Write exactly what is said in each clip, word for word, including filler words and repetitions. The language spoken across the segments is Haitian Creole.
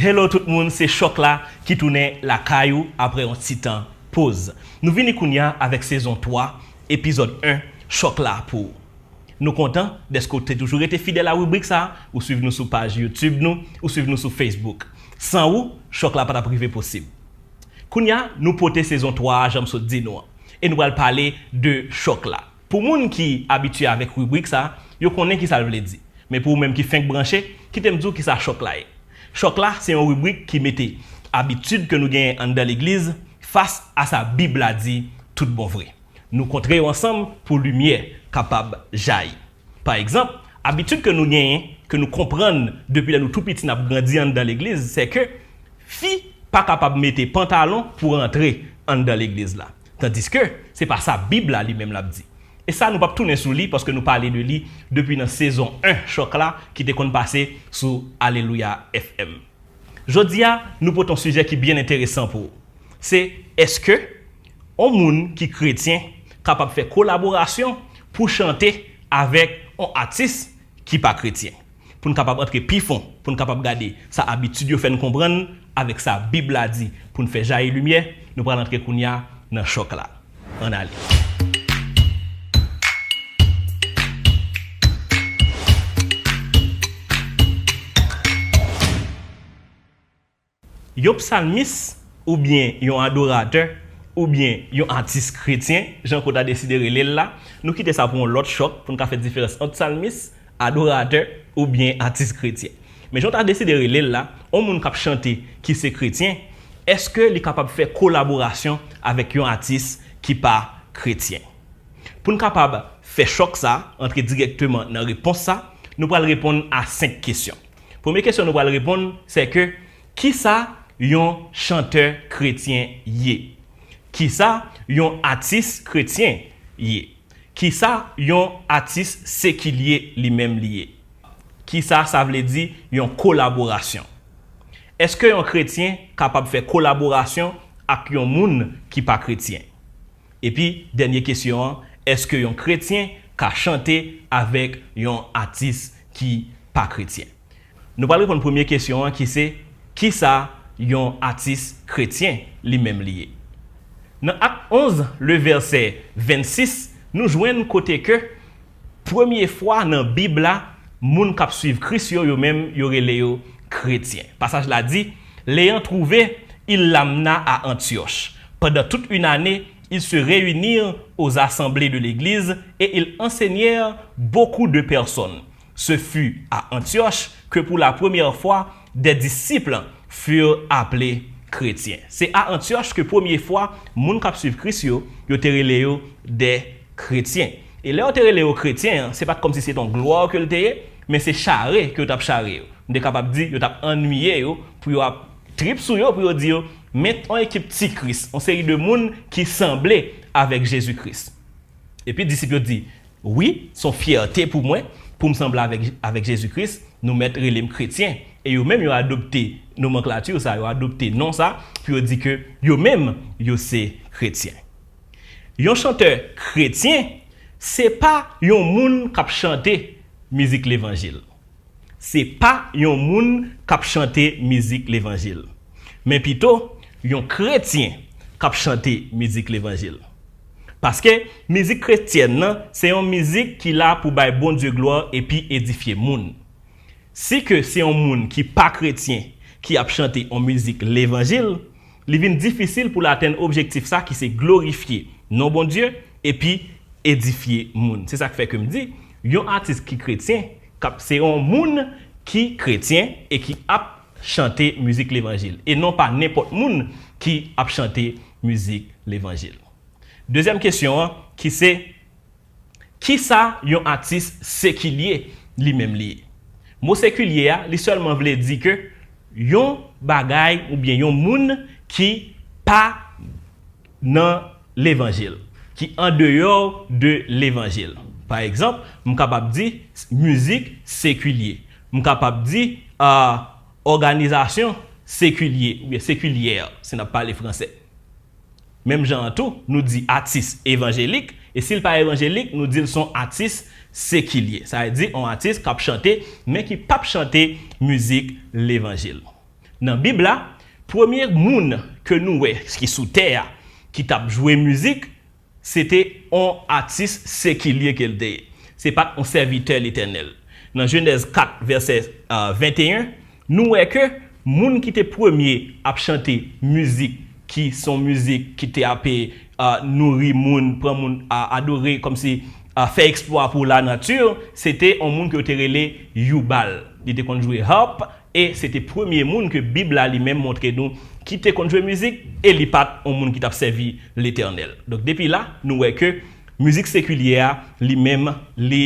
Hello tout moun, se Chòk la ki tounen lakay ou apre yon ti tan poz. Nou vini kounye a avèk sezon twa, epizòd en, Chòk la pou ou. Nou kontan dèske w te toujou rete fidèl a ribrik sa a, ou swiv nou sou paj YouTube nou, ou swiv nou sou Facebook. San ou, Chòk la pa t ap rive posib. Kounye a, nou pote sezon twa a, jan m sot di nou an. E nou pral pale de Chòk la. Pou moun ki abitye avèk ribrik sa a, yo konnen kisa l vle di. Men pou ou menm ki fenk branche, kite m di w kisa Chòk la ye. Chòk la, se yon ribrik ki mete abitid ke nou genyen anndan legliz fas a sa Bib la di tout bon vre. Nou kontre yo ansanm pou limyè kapab jayi. Pa egzanp, abitid ke nou genyen, ke nou konprann depi lè nou tou piti n ap grandi anndan legliz, se ke fi pa kapab mete pantalon pou rantre anndan legliz la. Tandiske, se pa sa Bib la li menm l ap di. E sa, nou p ap tounen sou li, paske nou pale de li depi nan sezon en Chòk la, ki te konn pase sou Alelouya F M. Jodi a, nou pote yon sijè ki byen enteresan pou ou. Se, èske yon moun ki kretyen kapab fè kolaborasyon pou chante avèk yon atis ki pa kretyen? Pou n kapab antre pi fon, pou n kapab gade sa abitid yo fè n konprann avèk sa Bib la di pou n fè jayi limyè, nou pral antre kounye a nan Chòk la. Ann ale. Yon psalmis, oubyen yon adoratè, oubyen yon atis kretyen, jan ke w ta deside rele l la, nou kite sa pou yon lòt chòk, pou n ka fè diferans ant psalmis, adoratè, oubyen atis kretyen. Men jan w ta deside rele l la, yon moun k ap chante ki se kretyen, èske li kapab fè kolaborasyon avèk yon atis ki pa kretyen? Pou n kapab fè chòk sa, antre dirèkteman nan repons sa, nou pral reponn a senk kesyon. Premye kesyon nou pral reponn, se ke, kisa yon chantè kretyen ye? Kisa yon atis kretyen ye? Kisa yon atis sekilye li menm li ye? Kisa sa vle di yon kolaborasyon? Èske yon kretyen kapab fè kolaborasyon ak yon moun ki pa kretyen? Epi, dènye kesyon an, èske yon kretyen ka chante avèk yon atis ki pa kretyen? Nou pral reponn premye kesyon an ki se, kisa yon atis kretyen li menm li ye? Nan Ak onz, le vèsè vennsis, nou jwenn kote ke premye fwa nan Bib la, moun k ap swiv Kris yo, yo menm, yo rele yo kretyen. Pasaj la di, L'ayant trouvé, il l'amena à Antioche. Pendant toute une année, ils se réunirent aux assemblées de l'Église et ils enseignèrent beaucoup de personnes. Ce fut à Antioche que pour la première fois des disciples furent appelés chrétiens. Se a Antyòch ke premye fwa moun k ap swiv Kris yo, yo te rele yo des chrétiens. E lè yo te rele yo kretyen, se pa t kòmsi se t on glwa ke l te ye, men se chare ke yo t ap chare yo. M te kapab di, yo t ap annuiye yo, pou yo ap trip sou yo, pou yo di yo, men yon ekip ti Kris, yon seri de moun ki sanble avèk Jezi Kris. Epi disip yo di, wi, se yon fyète pou mwen, pou m sanble avèk, avèk Jezi Kris, nou mèt rele m kretyen. E yo menm, yo adopte nomanklati sa, yo adopte non sa, pou yo di ke yo menm, yo se kretyen. Yon chantè kretyen, se pa yon moun k ap chante mizik levanjil. Se pa yon moun k ap chante mizik levanjil, men pito yon kretyen k ap chante mizik levanjil. Paske mizik kretyèn nan, se yon mizik ki la pou bay Bondye glwa epi edifye moun. Si ke se yon moun ki pa kretyen ki ap chante yon mizik levanjil, li vin difisil pou l atenn objektif sa ki se glorifye non Bondye epi edifye moun. Se sa k fè ke m di, yon atis ki kretyen, k ap, se yon moun ki kretyen e ki ap chante mizik levanjil, e non pa nenpòt moun ki ap chante mizik levanjil. Dezyèm kesyon an, ki se, kisa yon atis sekilye li menm li ye? Mo sekilye a, li sèlman vle di ke yon bagay oubyen yon moun ki pa nan levanjil, ki andeyò de levanjil. Pa egzanp, m kapab di mizik sekilye. M kapab di, ah, òganizasyon sekilye, oubyen sekilyè, si n ap pale fransè. Menm jan an tou, nou di atis evanjelik, e si l pa evanjelik, nou di l se yon atis sekilye. Sa vle di, yon atis k ap chante, men ki p ap chante mizik levanjil. Nan Bib la, premye moun ke nou wè ki sou tè a ki t ap jwe mizik, se te yon atis sekilye ke l te ye. Se pa t yon sèvitè Letènèl. Nan Jenèz kat, vèsè venteyen, nou wè ke moun ki te premye ap chante mizik ki se yon mizik ki te ape nouri moun, pran moun, adore, kòmsi fè eksplwa pou lanati, se te yon moun ke yo te rele Youbal. Li te konn jwe harp e se te premye moun ke Bib la li menm montre nou ki te konn jwe mizik e li pa t yon moun ki t ap sèvi Letènèl. Donk, depi la, nou wè ke mizik sekilye a, li menm, li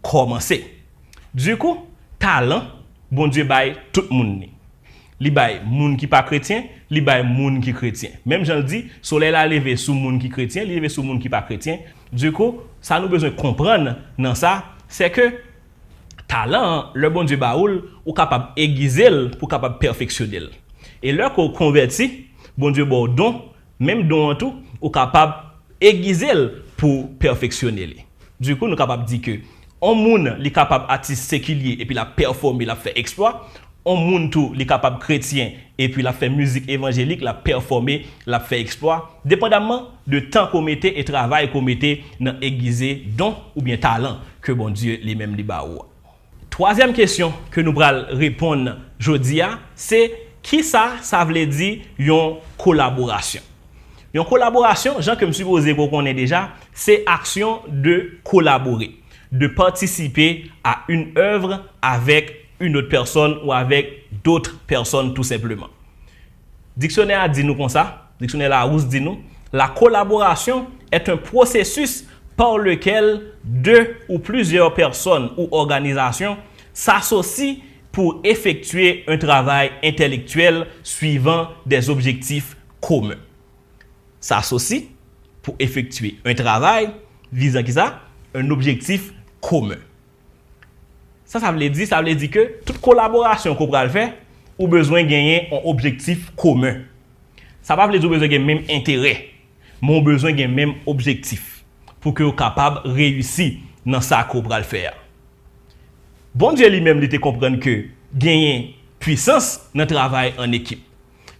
kòmanse. Dikou, talan, Bondye bay tout moun li. Li bay moun ki pa kretyen, li bay moun ki kretyen. Menm jan l di, solèy la leve sou moun ki kretyen, li leve sou moun ki pa kretyen. Dikou, sa nou bezwen konprann nan sa, se ke talan an, lè Bondye ba ou l, ou kapab egize l pou w kapab pèfeksyone l. E lè ke w konvèti, Bondye ba w don, menm don an tou, ou kapab egize l pou w pèfeksyone li. Dikou, nou kapab di ke yon moun, li kapab atis sekilye epi l ap pèfòme, l ap fè eksplwa. Yon moun tou, li kapab kretyen epi l ap fè mizik evanjelik, l ap pèfòme, l ap fè eksplwa, depandamman de tan ke w mete e travay ke w mete nan egize don oubyen talan ke Bondye li menm li ba ou a. Twazyèm kesyon ke nou pral reponn jodi a, se kisa sa vle di yon kolaborasyon? Yon kolaborasyon, jan ke m sipoze ke w konnen deja, se aksyon de collaborer, de participer à une œuvre avec une autre personne ou avec d'autres personnes tout simplement. Diksyonè a di nou konsa, diksyonè Larousse di nou, la collaboration est un processus par lequel deux ou plusieurs personnes ou organisations s'associent pour effectuer un travail intellectuel suivant des objectifs communs. S'associent pour effectuer un travail visant kisa? Un objectif commun. Sa sa vle di? Sa vle di ke tout kolaborasyon ke w pral fè, ou bezwen genyen yon objektif komen. Sa pa vle di w bezwen gen menm enterè, men w bezwen gen menm objektif pou ke w kapab reyisi nan sa ke w pral fè a. Bondye li menm, li te konprann ke genyen pwisans nan travay an ekip.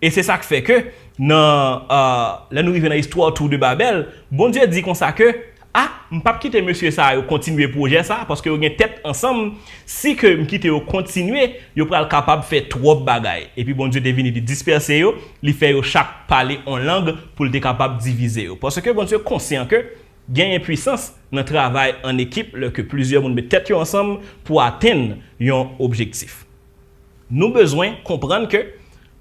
E se sa k fè ke nan, euh, lè nou rive nan istwa Tour de Babel, Bondye di konsa ke, a, m p ap kite mesye sa yo kontinye pwojè sa, paske yo gen tèt ansanm, si ke m kite yo kontinye, yo pral kapab fè twòp bagay. Epi Bondye te vini, li dispèse yo, li fè yo chak pale yon lang pou l te kapab divize yo. Paske Bondye konsyan ke genyen pwisans nan travay an ekip lè ke plizyè moun met tèt yo ansanm pou atenn yon objektif. Nou bezwen konprann ke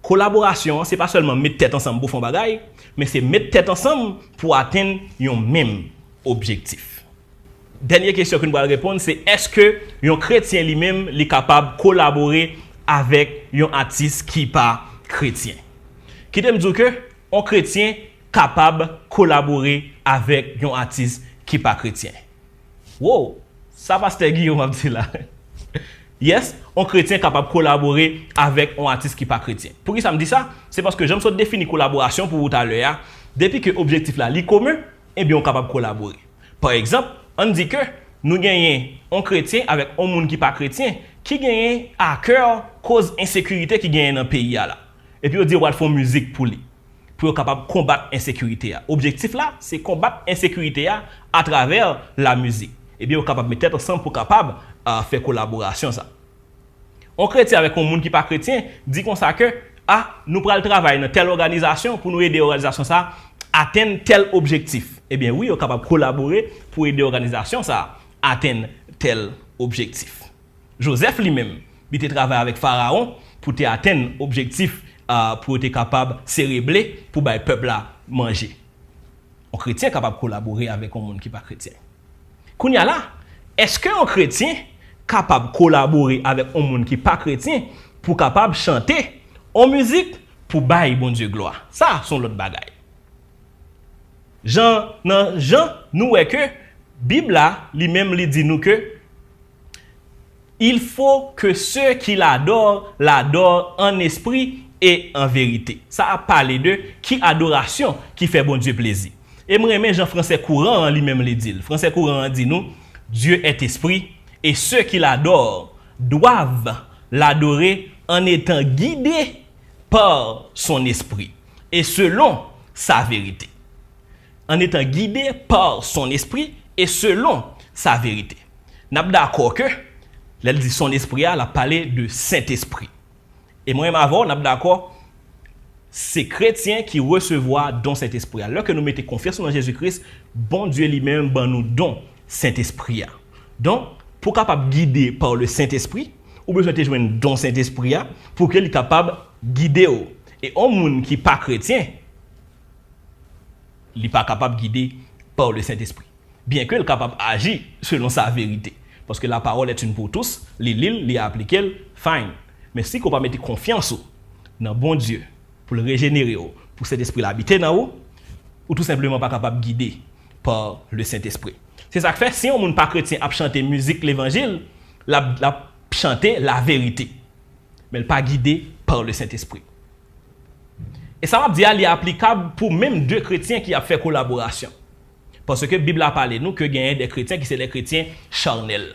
kolaborasyon an, se pa sèlman met tèt ansanm pou fè yon bagay, men se met tèt ansanm pou atenn yon menm objektif. Dènye kesyon ke nou pral reponn, se èske yon kretyen li menm, li kapab kolabore avèk yon atis ki pa kretyen? Kite m di w ke yon kretyen kapab kolabore avèk yon atis ki pa kretyen. Wow! Sa pastè Guillaume ap di la. Yes, yon kretyen kapab kolabore avèk yon atis ki pa kretyen. Poukisa m di sa? Se paske jan m sot defini kolaborasyon pou ou talè a, depi ke objektif la li komen, ebyen ou kapab kolabore. Pa egzanp, ann di ke nou genyen yon kretyen avèk yon moun ki pa kretyen ki genyen a kè koz ensekirite ki genyen nan peyi a la. Epi yo di yo pral fè yon mizik pou li, pou yo kapab konbat ensekirite a. Objektif la, se konbat ensekirite a atravè lamizik. Ebyen, yo kapab met tèt ansanm pou kapab, euh, fè kolaborasyon sa. Yon kretyen avèk yon moun ki pa kretyen di konsa ke, a, nou pral travay nan tèl òganizasyon pou nou ede òganizasyon sa atenn tèl objektif. Ebyen, wi, yo kapab kolabore pou ede òganizasyon sa atenn tèl objektif. Jozèf li menm, li te travay avèk Farawon pou te atenn objektif, a, pou yo te kapab sere ble pou bay pèp la manje. Yon kretyen kapab kolabore avèk yon moun ki pa kretyen. Kounye a la, èske yon kretyen kapab kolabore avèk yon moun ki pa kretyen pou kapab chante yon mizik pou bay Bondye glwa? Sa, se yon lòt bagay. Jan, nan Jan, nou wè ke Bib la, li menm, li di nou ke il faut que ceux qui l'adorent l'adorent en esprit et en vérité. Sa ap pale de ki adorasyon ki fè Bondye plezi. E m renmen jan fransè kouran an li menm li di l. Fransè kouran an di nou, Dieu est esprit, et ceux qui l'adorent doivent l'adorer en étant guidés par son esprit et selon sa vérité. En étant guidé par son esprit et selon sa vérité. N ap dakò ke, lè l di son esprit a, l ap pale de Sentespri. E mwen menm avè w, n ap dakò, se kretyen ki resevwa don Sentespri a. Lè ke nou mete konfyans nou nan Jezi Kris, Bondye li menm ban nou don Sentespri a. Donk, pou w kapab gide par le Saint-Esprit, ou bezwen te jwenn don Sentespri a pou ke li kapab gide w. E yon moun ki pa kretyen, li pa kapab gide par le Saint-Esprit. Byen ke l kapab aji selon sa verite. Paske la parole est une pour tous, li li l, li aplike l, fine. Men si ke w pa mete konfyans ou nan Bondye pou l rejenere w, pou Sentespri l abite nan ou, ou tou senpleman pa kapab gide par le Saint-Esprit. Se sa k fè, si yon moun pa kretyen ap chante mizik levanjil, l ap, l ap chante laverite. Men l pa gide par le Saint-Esprit. E sa m ap di a, li aplikab pou menm de kretyen ki ap fè kolaborasyon. Paske Bib la pale nou ke genyen de kretyen ki se de kretyen charnèl.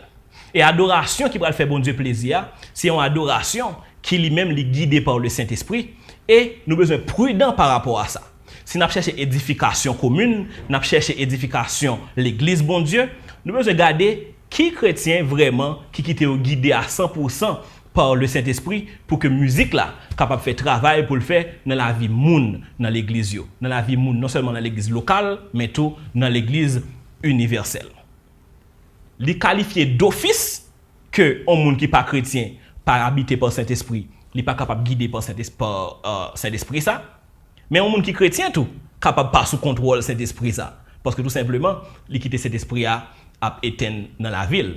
E adorasyon ki pral fè Bondye plezi a, se yon adorasyon ki li menm li gide par le Saint-Esprit, e nou bezwen pridan pa rapò a sa. Si n ap chèche edifikasyon komin, n ap chèche edifikasyon legliz Bondye, nou bezwen gade ki kretyen vrèman ki kite yo gide a san pou san par le Saint-Esprit pou ke mizik la kapab fè travay pou l fè nan lavi moun nan legliz yo, nan lavi moun non sèlman nan legliz lokal, men tou nan legliz inivèsèl. Li kalifye dofis ke yon moun ki pa kretyen pa abite pa Sentespri, li pa kapab gide pa Sentespri, pa, euh, Sentespri sa. Men yon moun ki kretyen tou kapab pa sou kontwòl Sentespri sa. Paske tou senpleman, li kite Sentespri a ap etenn nan lavi l.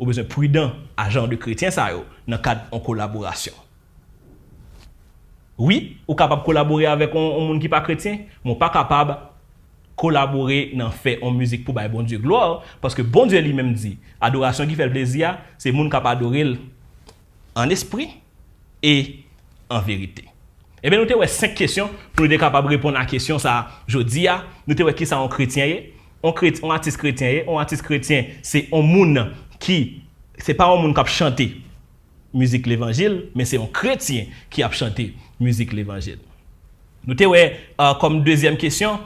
Ou bezwen pridan a jan de kretyen sa yo nan kad yon kolaborasyon. Wi, ou kapab kolabore avèk yon, yon moun ki pa kretyen, men w pa kapab kolabore nan fè yon mizik pou bay Bondye glwa, paske Bondye li menm di, adorasyon ki fè l plezi a, se moun k ap adore l an espri e an verite. Ebyen, nou te wè senk kesyon pou nou te kapab reponn a kesyon sa a jodi a. Nou te wè kisa yon kretyen ye, yon kret-, yon atis kretyen ye. Yon atis kretyen, se yon moun ki, se pa yon moun k ap chante mizik levanjil, men se yon kretyen ki ap chante mizik levanjil. Nou te wè, euh, kòm dezyèm kesyon,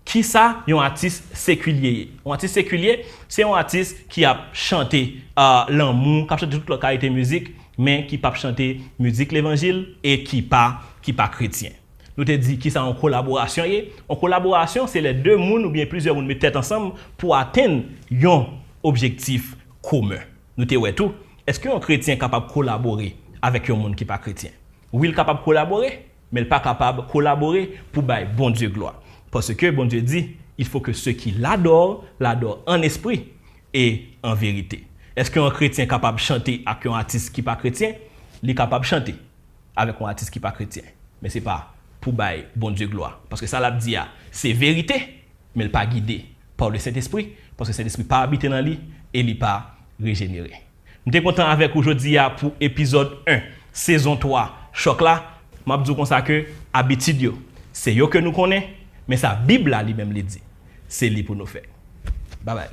kisa yon atis sekilye ye? Yon atis sekilye, se yon atis ki ap chante, euh, lanmou, k ap chante tout lòt kalite mizik, men ki p ap chante mizik levanjil e ki pa, ki pa kretyen. Nou te di kisa yon kolaborasyon ye? Yon kolaborasyon, se lè de moun oubyen plizyè moun met tèt ansanm pou atenn yon objektif komen. Nou te wè tou, èske yon kretyen kapab kolabore avèk yon moun ki pa kretyen? Wi, l kapab kolabore, men l pa kapab kolabore pou bay Bondye glwa. Paske Bondye di, il faut que ceux qui l'adorent, l'adorent en esprit et en vérité. Èske yon kretyen kapab chante ak yon atis ki pa kretyen? Li kapab chante avèk yon atis ki pa kretyen. Men se pa pou bay Bondye glwa. Paske sa l ap di a, se verite, men l pa gide pa le Sentespri, paske Sentespri pa abite nan li e li pa rejenere. M te kontan avèk ou jodi a pou epizòd en, sezon twa, Chòk la. M ap di w konsa ke abitid yo, se yo ke nou konnen, men sa Bib la li menm li di, se li pou nou fè. Babay.